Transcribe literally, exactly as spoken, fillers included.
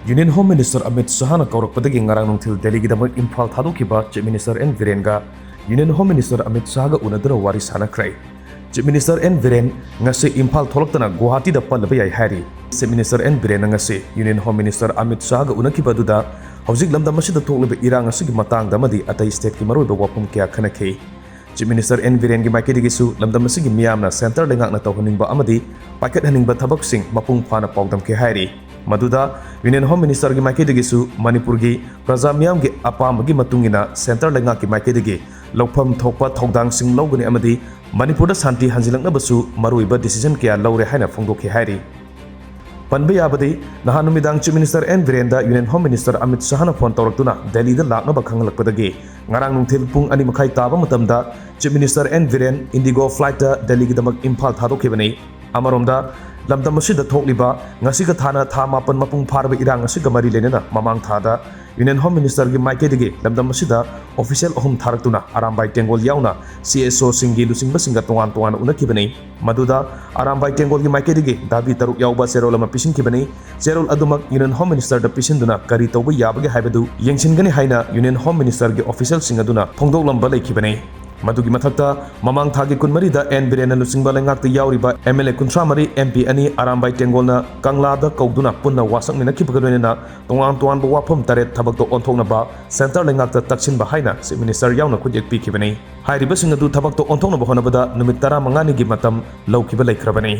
Union Home Minister Amit Shahꯅ ꯀꯧꯔꯛꯄꯗꯒꯤ ꯉꯔꯥꯡ ꯅꯨꯡꯊꯤꯜ ꯗꯦꯜꯂꯤꯒꯤꯗꯃꯛ Imphal ꯊꯥꯗꯣꯛꯈꯤꯕ Chief Minister N ꯕꯤꯔꯦꯟꯒ Union Home Minister Amit Shahꯒ ꯎꯅꯗꯨꯅ ꯋꯥꯔꯤ ꯁꯥꯟꯅꯈ꯭ꯔꯦ꯫ Chief Minister N Biren ꯉꯁꯤ ꯏꯝꯐꯥꯜ ꯊꯣꯛꯂꯛꯇꯅ ꯒꯨꯋꯥꯍꯥꯇꯤꯗ ꯄꯜꯂꯕ ꯌꯥꯏ ꯍꯥꯏꯔꯤ꯫ Chief Minister N ꯕꯤꯔꯦꯟꯅ ꯉꯁꯤ Union Home Minister Amit Shahꯒ ꯎꯅꯈꯤꯕ ꯑꯗꯨꯗ ꯍꯧꯖꯤꯛ ꯂꯝꯗꯝ ꯑꯁꯤꯗ ꯊꯣꯛꯂꯤꯕ ꯏꯔꯥꯡ ꯑꯁꯤꯒꯤ ꯃꯇꯥꯡꯗ ꯑꯃꯗꯤ ꯑꯇꯩ stateꯀꯤ ꯃꯔꯨꯑꯣꯏꯕ ꯋꯥꯐꯝ ꯀꯌꯥ ꯈꯟꯅꯈꯤ꯫ Chief Minister N ꯕꯤꯔꯦꯟꯒꯤ ꯃꯥꯏꯀꯩꯗꯒꯤꯁꯨ ꯂꯝꯗꯝ ꯑꯁꯤꯒꯤ ꯃꯤꯌꯥꯝꯅ centre ꯂꯩꯉꯥꯛꯅ ꯇꯧꯍꯟꯅꯤꯡꯕ ꯑꯃꯗꯤ ꯄꯥꯏꯈꯠꯍꯟꯅꯤꯡꯕ ꯊꯕꯛꯁꯤꯡ ꯃꯄꯨꯡ ꯐꯥꯅ ꯄꯥꯎꯗꯝꯈꯤ ꯍꯥꯏꯔꯤ꯫ ꯃꯗꯨꯗ Union Home Ministerꯒꯤ ꯃꯥꯏꯀꯩꯗꯒꯤꯁꯨ ꯃꯅꯤꯄꯨꯔꯒꯤ ꯄ꯭ꯔꯖꯥ ꯃꯤꯌꯥꯝꯒꯤ ꯑꯄꯥꯝꯕꯒꯤ ꯃꯇꯨꯡ ꯏꯟꯅ centre ꯂꯩꯉꯥꯛꯀꯤ ꯃꯥꯏꯀꯩꯗꯒꯤ ꯂꯧꯐꯝ ꯊꯣꯛꯄ ꯊꯧꯗꯥꯡꯁꯤꯡ ꯂꯧꯒꯅꯤ ꯑꯃꯗꯤ ꯃꯅꯤꯄꯨꯔꯗ ꯁꯥꯟꯇꯤ ꯍꯟꯖꯤꯜꯂꯛꯅꯕꯁꯨ ꯃꯔꯨꯑꯣꯏꯕ decision ꯀꯌꯥ ꯂꯧꯔꯦ ꯍꯥꯏꯅ ꯐꯣꯡꯗꯣꯛꯈꯤ ꯍꯥꯏꯔꯤ꯫ ꯄꯟꯕ ꯌꯥꯕꯗꯤ, ꯅꯍꯥꯟ ꯅꯨꯃꯤꯗꯥꯡ Chief Minister N ꯕꯤꯔꯦꯟꯗ Union Home Minister Amit Shahꯅ phone ꯇꯧꯔꯛꯇꯨꯅ ꯗꯦꯜꯂꯤꯗ ꯂꯥꯛꯅꯕ ꯈꯪꯍꯜꯂꯛꯄꯗꯒꯤ ꯉꯔꯥꯡ ꯅꯨꯡꯊꯤꯜ ꯄꯨꯡ ꯑꯅꯤ ꯃꯈꯥꯏ ꯇꯥꯕ ꯃꯇꯝꯗ Chief Minister N Biren Indigo flightꯇ ꯗꯦꯜꯂꯤꯒꯤꯗꯃꯛ Imphal ꯊꯥꯗꯣꯛꯈꯤꯕꯅꯤ꯫ ꯑꯃꯔꯣꯝꯗ, ꯂꯝꯗꯝ ꯑꯁꯤꯗ ꯊꯣꯛꯂꯤꯕ ꯉꯁꯤꯒ ꯊꯥꯅ ꯊꯥ ꯃꯥꯄꯟ ꯃꯄꯨꯡ ꯐꯥꯔꯕ ꯏꯔꯥꯡ ꯑꯁꯤꯒ ꯃꯔꯤ ꯂꯩꯅꯅ ꯃꯃꯥꯡ ꯊꯥꯗ Union Home Ministerꯒꯤ ꯃꯥꯏꯀꯩꯗꯒꯤ ꯂꯝꯗꯝ ꯑꯁꯤꯗ official ꯑꯍꯨꯝ ꯊꯥꯔꯛꯇꯨꯅ ꯑꯔꯥꯝꯕꯥꯏ ꯇꯦꯡꯒꯣꯜ ꯌꯥꯎꯅ CSOꯁꯤꯡꯒꯤ ꯂꯨꯆꯤꯡꯕꯁꯤꯡꯒ ꯇꯣꯉꯥꯟ ꯇꯣꯉꯥꯟꯅ ꯎꯅꯈꯤꯕꯅꯤ꯫ ꯃꯗꯨꯗ ꯑꯔꯥꯝꯕꯥꯏ ꯇꯦꯡꯒꯣꯜꯒꯤ ꯃꯥꯏꯀꯩꯗꯒꯤ ꯗꯥꯕꯤ ꯇꯔꯨꯛ ꯌꯥꯎꯕ ꯆꯦꯔꯣꯜ ꯑꯃ ꯄꯤꯁꯤꯟꯈꯤꯕꯅꯤ꯫ ꯆꯦꯔꯣꯜ ꯑꯗꯨꯃꯛ Union Home Ministerꯗ ꯄꯤꯁꯤꯟꯗꯨꯅ ꯀꯔꯤ ꯇꯧꯕ ꯌꯥꯕꯒꯦ ꯍꯥꯏꯕꯗꯨ ꯌꯦꯡꯁꯤꯟꯒꯅꯤ ꯍꯥꯏꯅ Union Home Ministerꯒꯤ officialꯁꯤꯡ ꯑꯗꯨꯅ ꯐꯣꯡꯗꯣꯛꯂꯝꯕ ꯂꯩꯈꯤꯕꯅꯤ꯫ ꯃꯗꯨꯒꯤ ꯃꯊꯛꯇ, ꯃꯃꯥꯡ ꯊꯥꯒꯤ ꯀꯨꯟꯃꯔꯤꯗ N ꯕꯤꯔꯦꯟꯅ ꯂꯨꯆꯤꯡꯕ ꯂꯩꯉꯥꯛꯇ ꯌꯥꯎꯔꯤꯕ MLA ꯀꯨꯟꯊ꯭ꯔꯥ ꯃꯔꯤ, MP ꯑꯅꯤ ꯑꯔꯥꯝꯕꯥꯏ ꯇꯦꯡꯒꯣꯜꯅ ꯀꯪꯂꯥꯗ ꯀꯧꯗꯨꯅ ꯄꯨꯟꯅ ꯋꯥ ꯁꯛꯃꯤꯟꯅꯈꯤꯕꯒ ꯂꯣꯏꯅꯅ ꯇꯣꯉꯥꯟ ꯇꯣꯉꯥꯟꯕ ꯋꯥꯐꯝ ꯇꯔꯦꯠ ꯊꯕꯛꯇ ꯑꯣꯟꯊꯣꯛꯅꯕ centre ꯂꯩꯉꯥꯛꯇ ꯇꯛꯁꯤꯟꯕ ꯍꯥꯏꯅ Chief Minister ꯌꯥꯎꯅ ꯈꯨꯠꯌꯦꯛ ꯄꯤꯈꯤꯕꯅꯤ꯫ ꯍꯥꯏꯔꯤꯕꯁꯤꯡ ꯑꯗꯨ ꯊꯕꯛꯇ ꯑꯣꯟꯊꯣꯛꯅꯕ ꯍꯣꯠꯅꯕꯗ ꯅꯨꯃꯤꯠ ꯇꯔꯥꯃꯉꯥꯅꯤꯒꯤ ꯃꯇꯝ ꯂꯧꯈꯤꯕ ꯂꯩꯈ꯭ꯔꯕꯅꯤ꯫